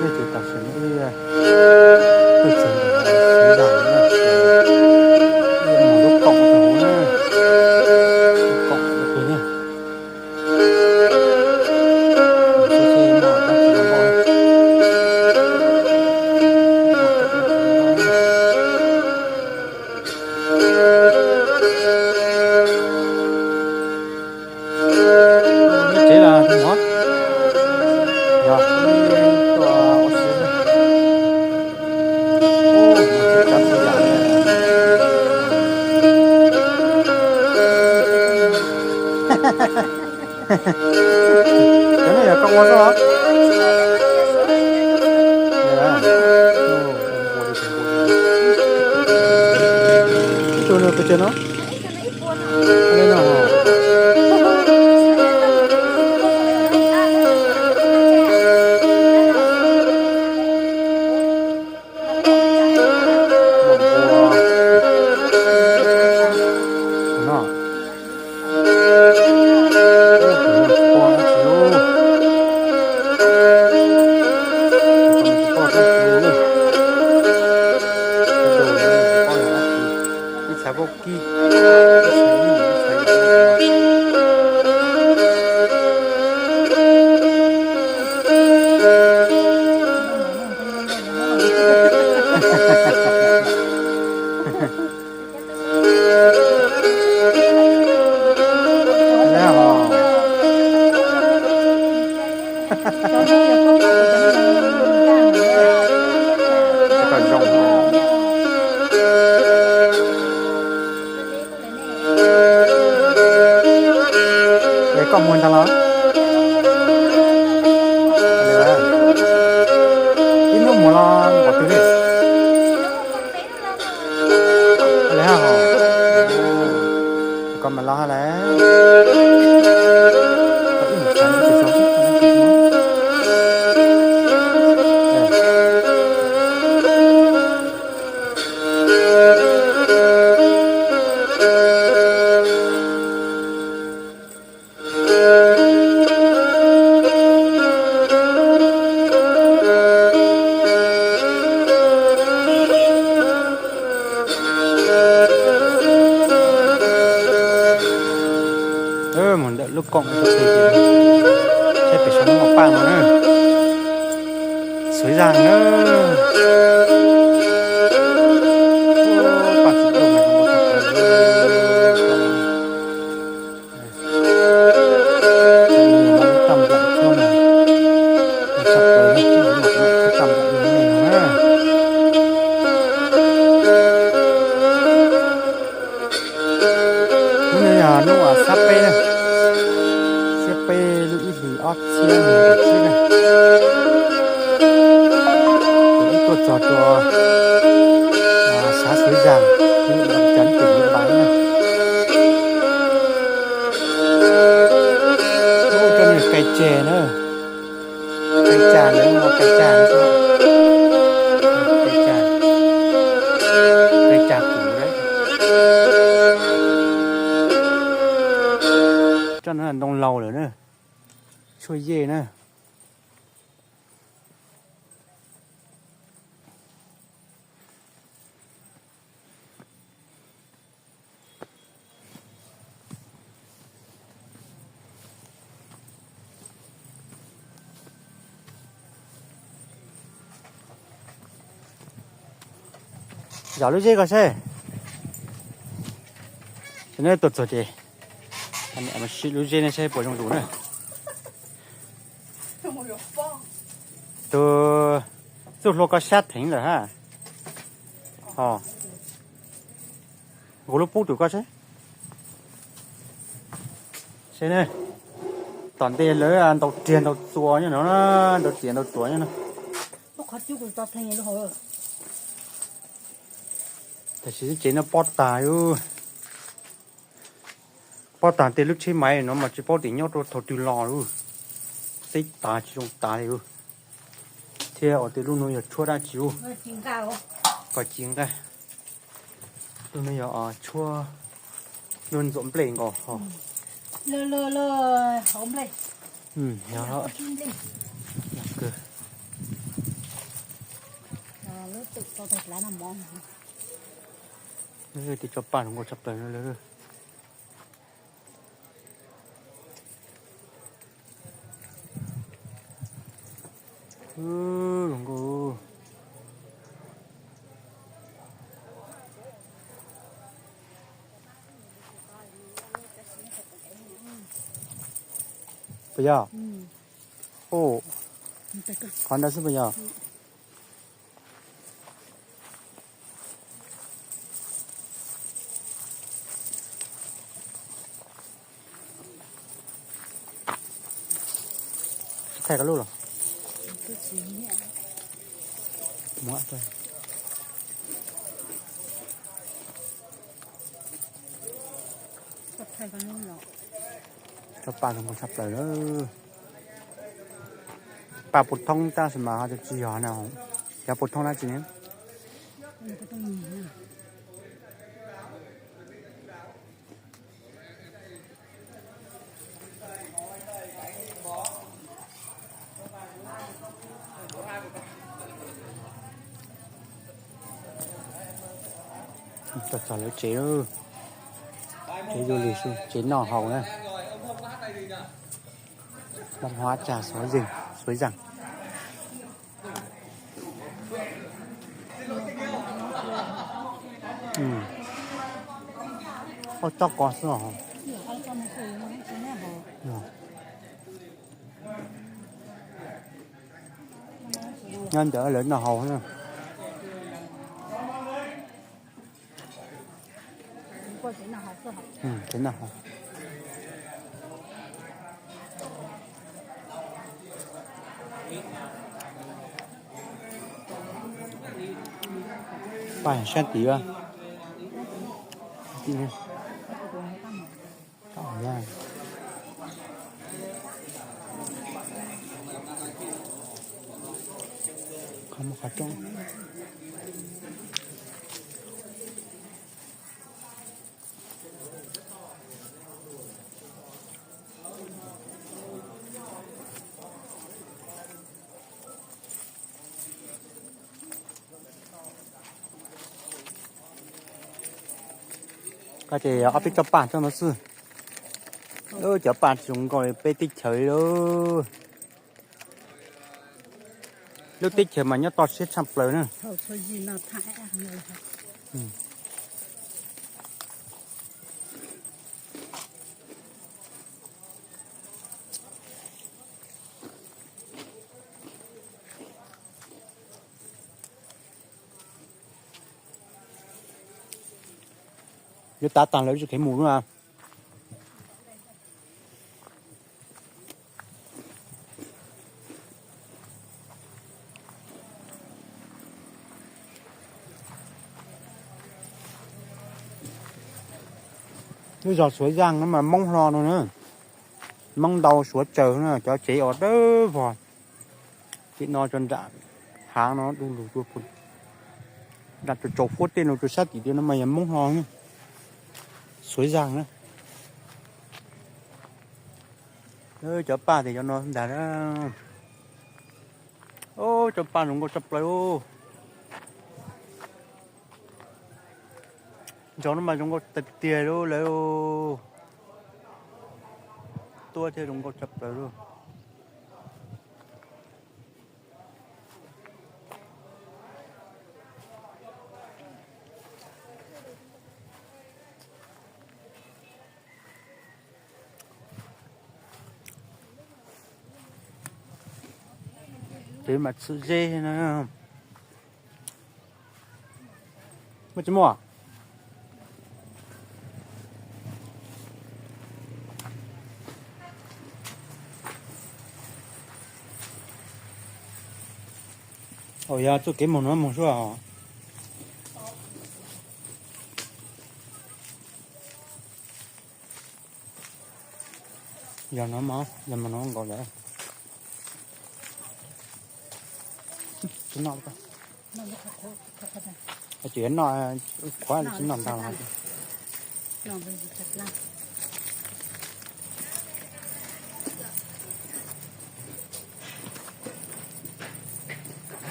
Nej ces tam sim no wb tuaj txog ntawm Suav Yaj lawm na, wb mus lub koom rau hauv na, lub koom rau pem ne. Seb seb noj dab tsi zoo nkauj. Nyob tsev los tus muam? Yog, tuaj ua si. Ub, cov txiv yam ne. Cov no yog koj ua xwb los? Ib tug no pes tsawg no? Li no. Ib txha vaub kib. Es koj muag ntag los? Ib hnub mus los npaum twg li? Koj mas los lawm. Mus ntawm lub koom, saib pem saum no muaj paj no na. Xuav zaj na. Paj txiv dooj mas zoo nkauj tshaj plaws li. Lub taj nplaim tshuab no, tshaj plaws li, lub taj nplaim li nej no na. Hnub no yog hnub uas xab peb na, xab peb lub ib hlis ob txhiab nees nkaum tsib na. Kuv tuaj txog rau xav Xuav Zaj, cov tim Nplais na. Ub, cov no yog kais tseg na. Kais tsag, lawv hu ua kais tsag xwb. Kais tsag, kais tsag kuv lawm. Cov no ntoo laus lawm na, tshuaj yej na. Zam lub zeb ko seb. Ces neb tuaj txog ces sim lub zeb ne seb puas zoo zus na. Tus txuj hlua koj sab theev lawm hab. Ho, kuv lub pub rau koj seb. Seb ne, tom ntej lawv ntaus riam ntaus txuas nyob no, ntaus riam ntaus txuas nyob no. Tam sim tsev no pob tag lawm. Pob tag tej lub tsheb maiv no mas tsis paub tias nyob rau thaum twg los lawm. Xeb tas tsis zoo tas li lawm. Thiab ua tej lub no yog tshuab dab tsi lawm? Kom ci nqaj. Lub no yog tshuab, lub ntxuav nplej nkaus ho. Lawv, lawv, lawv hauv nplej. Yog kawg. Tej tsob paj zoo nkauj tshaj plaws no lawm. Zoo nkauj. Puas yog? Qhov ntawd xwb puas yog? Thaij koj lub los. Tsob paj zoo nkauj tshaj plaws lawm. Paj puv thoob tab sis mas ho tsis yog na. Cov puv thoob dab tsi ne? Txog lawv tsev, tsev du lug, tsev noj haus na. Văn hóa trà Suối Rừng, Suối Răng. Oj, tsob ko xwb os. Nyob ntawd lawv noj haus na. Paj sab tim. Qhov muag qhov rooj. Koj ces ob peb tsob paj tsob no xwb. Cov paj zoo nkauj peb teb chaws li lauj. Lub teb chaws mas nyob toj siab tshaj plaws na. Yuav tav tag lawm tsis kheev mus na. Lub zos Suav Zaj no mas Hmoob hlo no na, Hmoob ntau Suav tsawg na, cov tsev os dawb vog. Tim no rau nram hav no du lug, nram tsaus fuab tej no rau sab tim no mas yog Hmoob hlo, Suav Zaj na. Cov paj tias cov no ntag. Cov paj zoo nkauj tshaj plaws. Ntsoov no mas zoo nkauj tiag tiag li lawm. Tuaj thiab zoo nkauj tshaj plaws li. Tsev mas txhwm ze no. Muaj tsis muaj? Yog txoj kev mus no mus xwb os. Yog no mas, yog mus no nkaus lawm. Tsis noj, tsis noj ntag. Tsis noj ntag.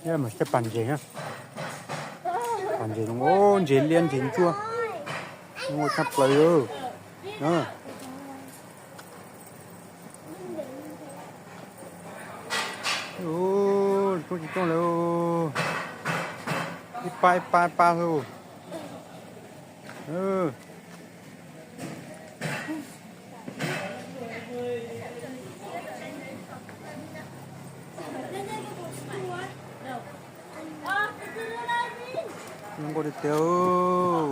Cov pas ntses, pas ntses zoo, ntses liab ntses ntsuab, zoo nkauj tshaj plaws. Coob tsis coob lawm, ib pab ib pab ib pab xwb. Zoo nkauj tiag tiag,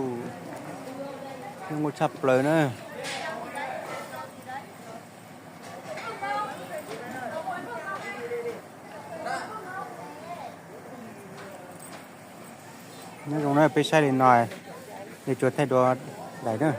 zoo nkauj tshaj plaws na. Nyob zoo na, peb saib li no, nej tsuas thaij dua daim na.